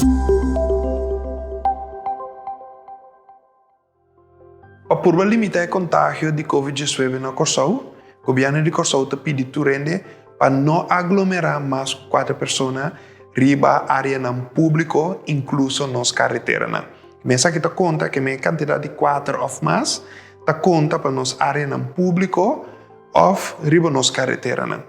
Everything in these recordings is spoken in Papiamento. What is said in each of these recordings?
Pa purba limita e kontagio di Covid diesnuebe na Kòrsou, Gobièrnu di Kòrsou ta pidi tur hende pa no aglomerá mas ku kuater persona riba áreanan públiko, inkluso nos kareteranan. Esaki ta konta ku e kantidat di kuater òf mas ta konta pa nos áreanan públiko òf riba nos kareteranan.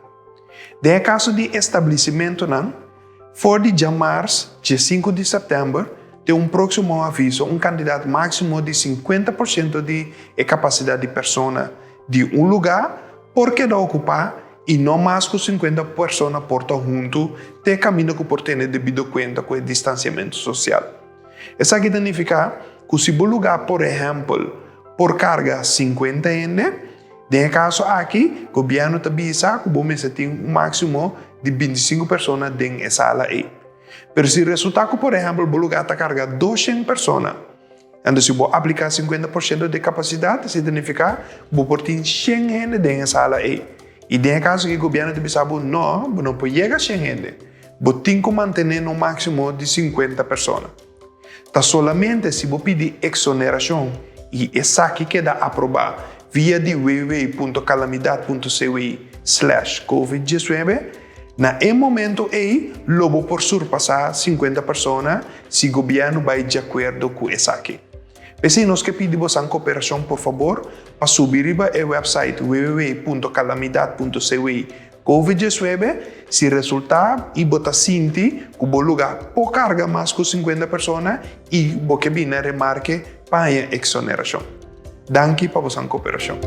Den e kaso di establisimentunan, for di djamars diesinku di sèptèmber te un próksimo aviso un kantidat máksimo di 50% di e kapasidat di persona di un lugá por keda okupá i no mas ku 50 persona por ta huntu te kaminda ku por tene debido kuenta ku e distansiamentu sosial. Esaki ta nifiká ku si bo lugá por ehèmpel por karga 50 hende, Den e kaso aki, gobièrnu ta bisa ku bo mester tin un máksimo di 25 persona den e sala ei. Pero si resultá ku por ehèmpel bo lugá ta karga 200 persona, anto si bo apliká 50% di e kapasidat, esei ta nifiká ku bo por tin 100 hende den e sala ei. I den e kaso aki gobièrnu ta bisa bo, nò, bo no por yega 100 hende. Bo tin ku mantené no máksimo di 50 persona. Ta solamente si bo pidi eksonerashon i esaki keda aprobá via di www.calamidad.cw/covid-19, na e momento ei lo bo por surpasá 50 persona si gobièrnu bai di akuerdo ku esaki. P'esei nos ke pidi bosan koperashon por fabor pa subi riba e wèpsait www.calamidad.cw Covid 19, si resultá i bo ta sinti ku bo lugá por karga mas ku 50 persona i bo ke bini na remarke pa haña eksonerashon. Danki pa bosan koperashon.